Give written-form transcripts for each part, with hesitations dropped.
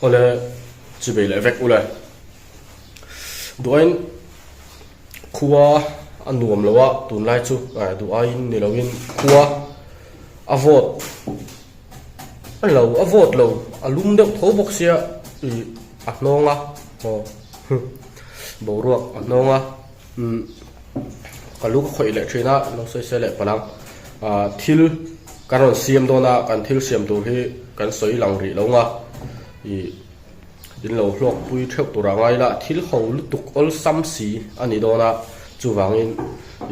Awle chibei leh vek ule. Duh aiin khua a nuam lo a tunlai chu duh aiin ni loin khua a vawt a lo a vawt lo a lum deuh tho bawk sia ih a hnawng a aw boruak a hnawng a umm ka lu ka khawih leh thin a lo sawi se leh palh ang ah thil kan rawn siam dawn a kan thil siam tur hi kan sawi lang rih lo ang a ih. In lo hlawkpui theuh tur a ngai la, thil ho lutuk awlsam si a ni dawn a, chuvangin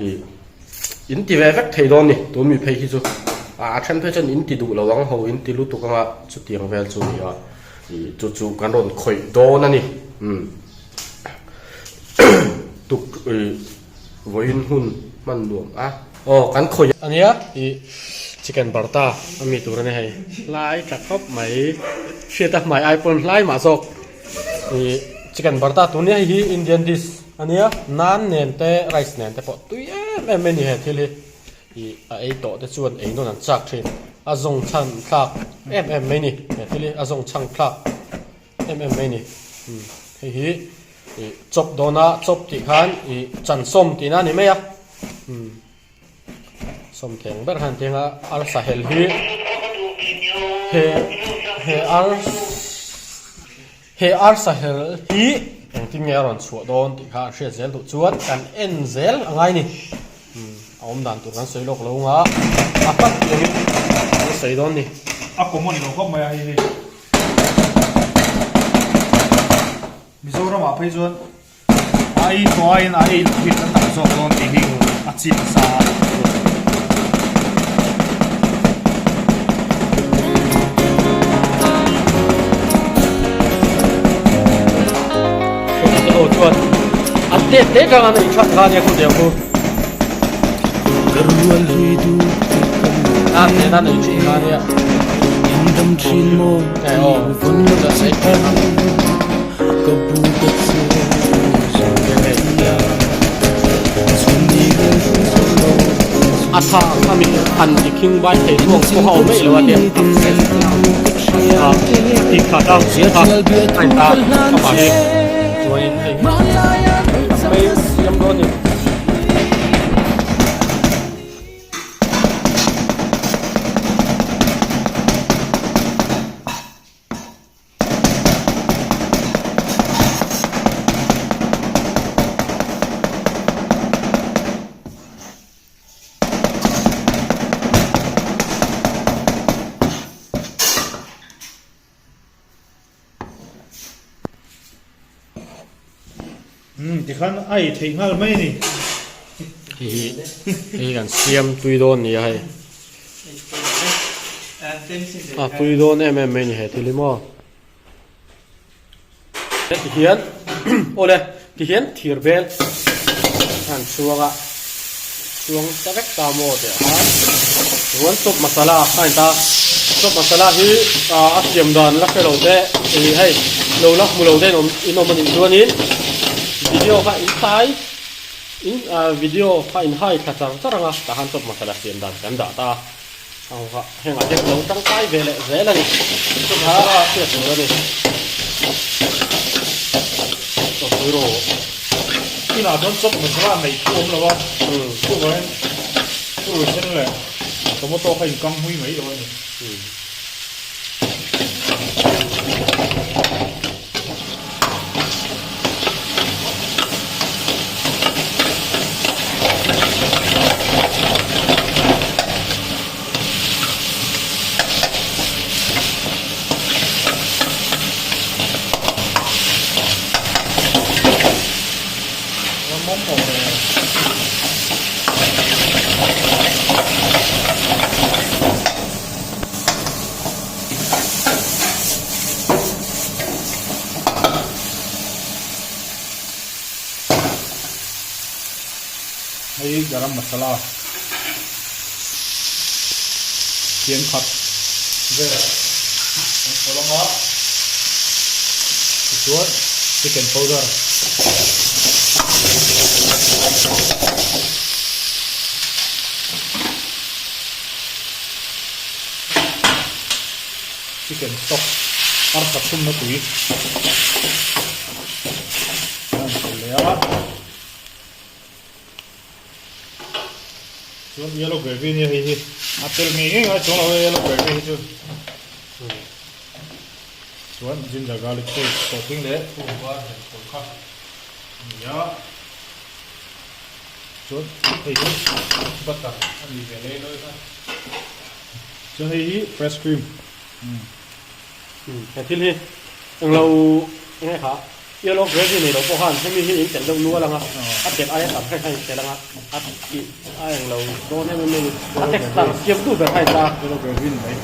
ih in ti ve vek thei dawn ni, tun mi phei hi chu a then phei chuan in ti duh lo ang ho in ti lutuk anga chutiang vel chu ni a, ih chu chu kan rawn khawih dawn a ni, umm tuk ih vawiin hun hman nuam a aw kan khawih a nia ih chicken barta a mi tur a ni hei hlai tha khawp mai hriat a hmai ai pawn hlai mah zawk ih chicken barta tur nia hei hi indian dish a nia naan nen te rice nen te pawh tui em em mai a ni he thil hi ih a ei tawh te chuan ei nawn an chak thin a zawng chhan thlak em em mai a ni he thil hi a zawng chhang thlak. Em em mai ni. Umm hei hi ih chawp dawn a chawp tih khan ih chan sawm tihna a ni mai a umm sawm theng ber khan tiang a arsa hel hi he he ar he arsa hel hi engtin nge a rawn chhuah dawn tih kha an hriat zel duh chuan kan en zel a ngai ni umm a awm dan tur kan sawi lawk lo ang a a hman tiangin kan sawi dawn ni. A common lo khawp mai a hei hi. Mizoramah phei chuan a ei tawh aiin a ei loh hi kan tam zawk dawn tih hi a chiang nasa a. Ho chuan an tet hle tang an ei that kha nia khu tiang khu. A nen an ei thin kha nia. A tha a mi han ti khing vai thei chuang pawh a awm eih lo a tia ti kha ta kha a in ta amah hi chuanin hei hi siam dawn a ni. Umm tikhan a ei theih nghal mai a ni. Hei hi hei hi kan siam tui dawn ni a hei. A tui dawn em em mai a ni he thil hi maw. Tihian awle tihian thir bel an chhuang a chhuang ta vek ta maw tih ah khan chuan chop masala a in ta chop masala hi a siam dan la hre lo te ih hei lo la hmu lo te in awm in awm a nih chuanin video kha in tlai in video kha in hai thla char char ang a tah khan chop masala siam dan kan dah ta a. Hengah hian lo tangkai ve leh zel a ni. Chutah a hriat tur a ni. Chawpui rawh. Inah chuan chawp masala neih thu awm lo a, chuvangin purun sen leh tomato kha inkang hui mai lo a ni. Hei garam masala thiam khat vel an pawlh ang a tichuan chicken powder chicken stock. Arsa chhumna tui a rawn pawlh leh a. Chuan yellow gravy nia hei hi a tel ngei ngei ngai chuang lo yellow gravy hi chu. Chuan ginger garlic paste sawhthing leh pumpa hel pawlh kha a ni a. Chuan hei hi butter a ni ve lei lawi kha. Chuan hei hi fresh cream. He thil hi englo enge kha yellow gravy nei lo pawh khan hemi hi in telh deuh nual anga a telh aia tam hret kha in telh anga a tih a englo dawn em em mai a texture siam tu ber kha in ta yellow gravy ni mai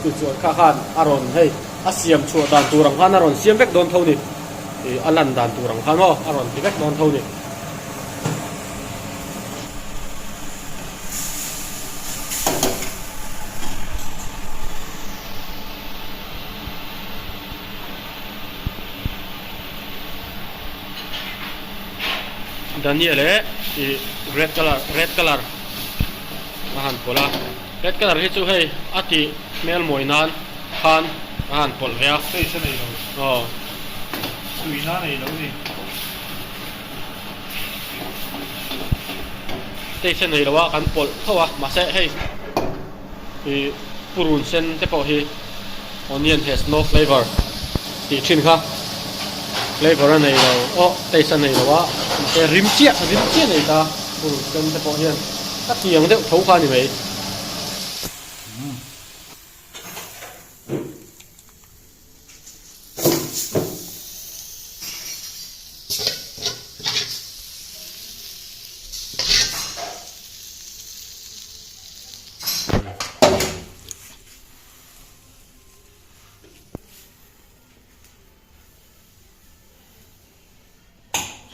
chu chuan kha khan a rawn hei a siam chhuah dan tur ang khan a rawn siam vek dawn tho ni ih a lan dan tur ang khan maw a rawn ti vek dawn tho ni. Daniel leh ih red colour red colour a han pawlh a red colour hi chu hei a tih hmel mawi nan khan a han pawlh ve a. Taste a nei lo. Aw. Tuina a nei lo ni. Taste a nei lo a kan pawlh tho a mahse hei ih purun sen te pawh hi onion has no flavour tih thin kha flavour a nei lo aw taste a nei lo a mahse rim chiah rim chiah a nei ta purun sen te pawh hian a tiang deuh tho kha a ni mai.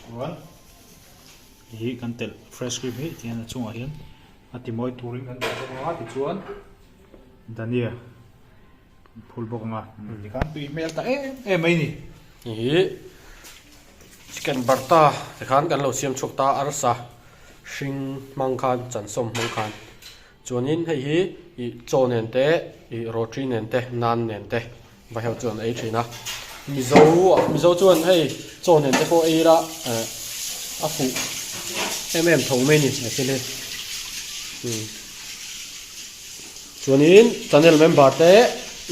Chuan hi kan telh fresh cream hi tihian a chungah hian a ti mawi turin kan dah bawk ang a tichuan dhania Phul bawk anga tikhan tui hmel ta em em mai ni. Hi chicken barta tikhan kan lo siam chhuak ta arsa hring hmang khan chansawm hmang khan chuanin hei hi ih chaw nen te ih roti nen te nan nen te va heuh chuan ei thin a mizo mizo chuan hei chaw nen te pawh ei ila eh a fuh em em tho mai ni he thil hi umm. Chuanin channel member te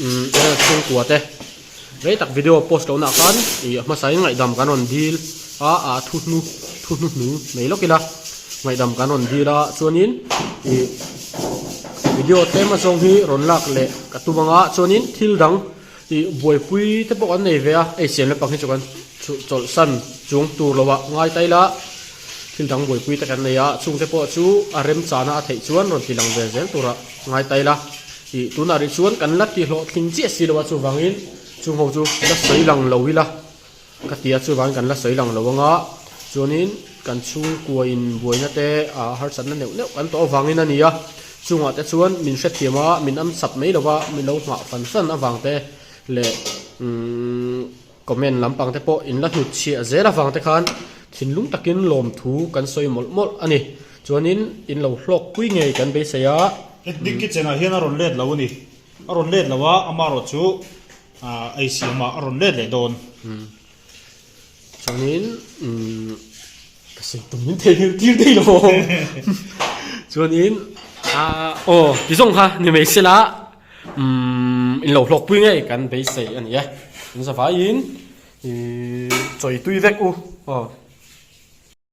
umm chhungkua te rei tak video post lohna ah khan ih a hmasain ngaihdam kan rawn dil a a thu hnu thu hnu hnung nei lawk ila ngaihdam kan rawn dil a chuanin ih video tlem azawng hi rawn lak leh ka tum anga chuanin thil dang ih buaipui te pawh kan nei ve a ei siam lampang hi chu kan chawlhsan chung tur lo ah ngai ta ila. Thil dang buaipui te kan nei a, chungte pawh chu a remchana a theih chuan rawn ti lang ve zel tura ngai ta ila. Ih, tunah rih chuan kan la ti hlawhtling chiah si lo a, chuvangin chung ho chu la sawi lang lo ila ka ti a, chuvangin kan la sawi lang lo anga chuanin kan chhungkua in buaina te a harsatna neuh neuh kan tawh avangin a ni a, chungah te chuan min hrethiam a, min am sap mai lo va, min lo nghah fan fan avang te leh umm. Comment lampang te pawh in la hnut chhiah zel avang te khan thinlung takin lawmthu kan sawi mawlh mawlh a ni. Chuanin in lo hlawk pui ngei kan beisei a. Ethnic kitchen ah hian a rawn let lo a ni. A rawn let lo a, amarawh chu ei siam ah a rawn let leh dawn. Chuanin umm ka sawi tum min theihnghilh tir daih lo. Chuanin aw ti zawng kha ni mai sela. Umm in lo hlawkpui ngei kan beisei a ni e. In zavaiin ih chawi tui vek u aw.